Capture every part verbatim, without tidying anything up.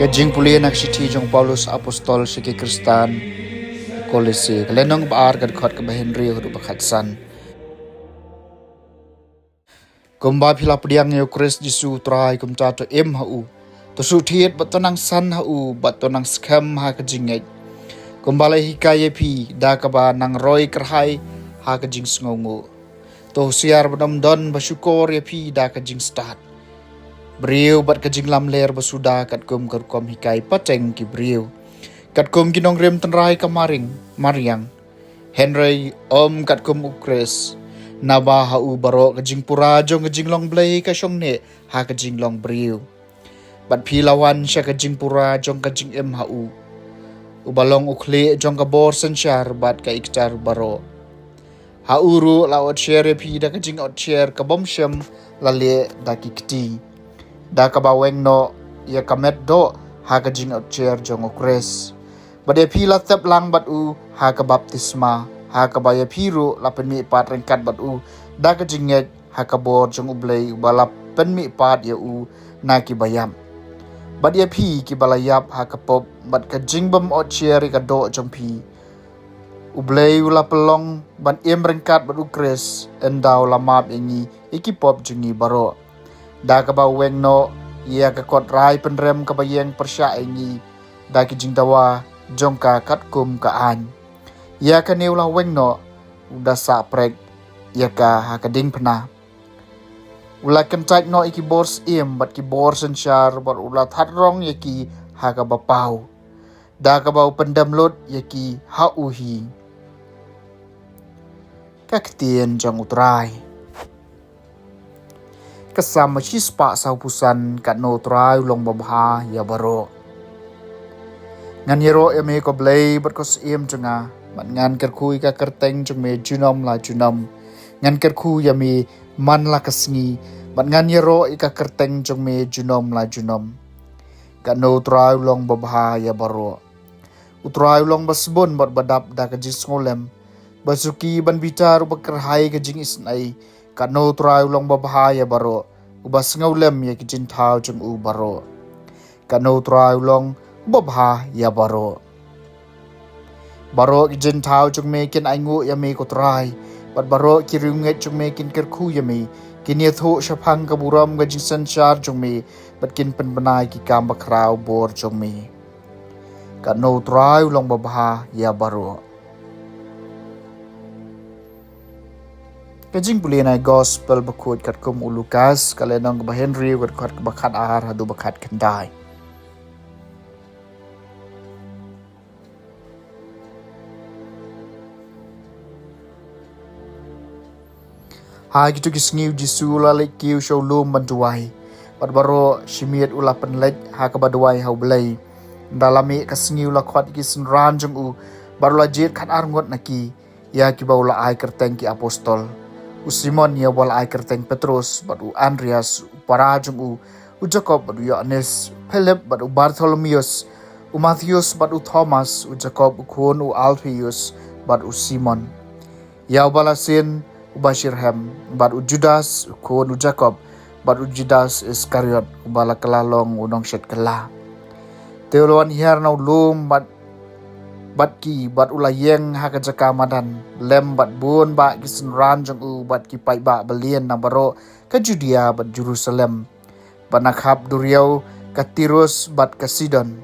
Ka jingpule na ka shithi jong Paulus Apostol sha ki Khristan Kolose, ka lynnong ba ar, ka dkhot kaba hynriew haduh ba khatsan. Kumba phi la pdiang ïa u Khrist Jisu u Trai, kumta to im ha u, to shu thied bad to nang san ha u, bad to nang skhem ha ka jingngeit, kumba la hikai ïa phi da kaba nang roi kyrhai ha ka jingsngewnguh. To husiar bad ym don ba shukor ïa phi da ka jingstad briew bad ka jinglamler ba suda, katkum ka rukom hikai pateng ki briew, katkum ki nongrim tynrai ka mariang, mariang, hynrei ym katkum u Khrist. Naba ha u baroh ka jingpura jong ka jinglong Blei ka shong neh ha ka jinglong briew, bad phi la wan sha ka jingpura jong ka jingim ha u, uba long u khlieh jong ka bor synshar bad ka iktar baroh. Ha u ruh la otsher ïa phi da ka jingotsher ka bym shym la leh da ki kti, da kaba weng noh ïa ka met doh ha ka jingotsher jong u Khrist. Bad ïa phi la tep lang bad u ha ka baptisma, ha kaba ïa phi ruh la pynmih pat ryngkat bad u da ka jingngeit ha ka bor jong u Blei, uba la pynmih pat ïa u na ki baïap. Bad ïa phi kiba la ïap ha ka pop bad ka jingbym otsher ïa ka doh jong phi, u Blei u la pynlong ban im ryngkat bad u Khrist, ynda u la map ïa ngi ïa ki pop jong ngi baroh, da kaba weng noh ïa ka kot rai pynrem kaba ïeng pyrshah ïa ngi da ki jingdawa jong ka katkum ka aiñ. Ïa kane u la weng noh, u da sah prek ïa ka ha ka diengphna. U la kyntait noh ïa ki bor syiem bad ki bor synshar, bad u la thad rong ïa ki ha kaba paw, da kaba u pyndem lut ïa ki ha u hi. Ka ktien jong u Trai. Ka Salm shispah sawphew san. Katno u Trai u long babha ïa baroh. Ngan ïaroh ïa me ko Blei bad ko Syiem jong nga, bad ngan kyrkhu ïa ka kyrteng jong me junom la junom. Ngan kyrkhu ïa me man la ka sngi, bad ngan ïaroh ïa ka kyrteng jong me junom la junom. Katno u Trai u long babha ïa baroh. U Trai u long ba sbun bad ba dap da ka jingsngewlem, ba suki ban bitar, uba kyrhai ka jingisynei. Katno u Trai u long babha ïa baroh, uba sngewlem ïa ki jingthaw jong u baroh. Katno u Trai u long babha ïa baroh. Baroh ki jingthaw jong me kin ainguh ïa me ko Trai, bad baroh ki riewngeit jong me kin kyrkhu ïa me. Kin ïathuh shaphang ka burom ka jingsynshar jong me, bad kin pynbna ïa ki kam bakhraw bor jong me. Katno u Trai u long babha ïa baroh. Ka jingpule na ka Gospel bakhuid katkum u Lukas, ka lynnong kaba hynriew, ka dkhot kaba khatar haduh ba khatkhyndai. Ha kito ki sngi u Jisu u la leit kiew sha u lum ban duwai, bad baroh shi miet u la pynleit ha kaba duwai ha U Blei. Ynda la mih ka sngi u la khot ïa ki synran jong u, bad u la jied khatar ngut na ki, ïa kiba u la ai kyrteng ki apostol: u Simon ïa uba la ai kyrteng Petrus, bad u Andreas u para jong u, u Jakob bad u Ïoannis, u Philip bad u Bartholomeus, u Matheus bad u Thomas, u Jakob u khun u Alpheus bad u Simon ïa uba la sien uba shitrhem, bad u Judas u khun u Jakob, bad u Judas Iskariot uba la kylla long u nongshet kylla. Te u la wan hiar na u lum bad, bad ki, bad u la ïeng ha ka jaka madan, lem bad bun bah ki synran jong u, bad ki paidbah balien na baroh ka Judia bad Jerusalem, bad na khap duriaw ka Tirus bad ka Sidon,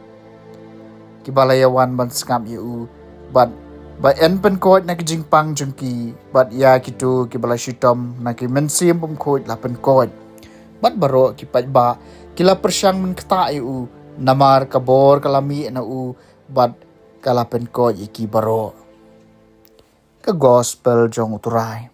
kiba la ïawan ban sngap ïa u, bad ba yn pynkoit na ki jingpang jong ki. Bad ïa kito kiba la shitom na ki mynsiem bymkhuid la pynkoit, bad baroh ki paidbah ki la pyrshang mynktah ïa u, namar ka bor ka la mih na u, bad ka la pynkoit ïa ki baroh. Ka Gospel jong U Trai.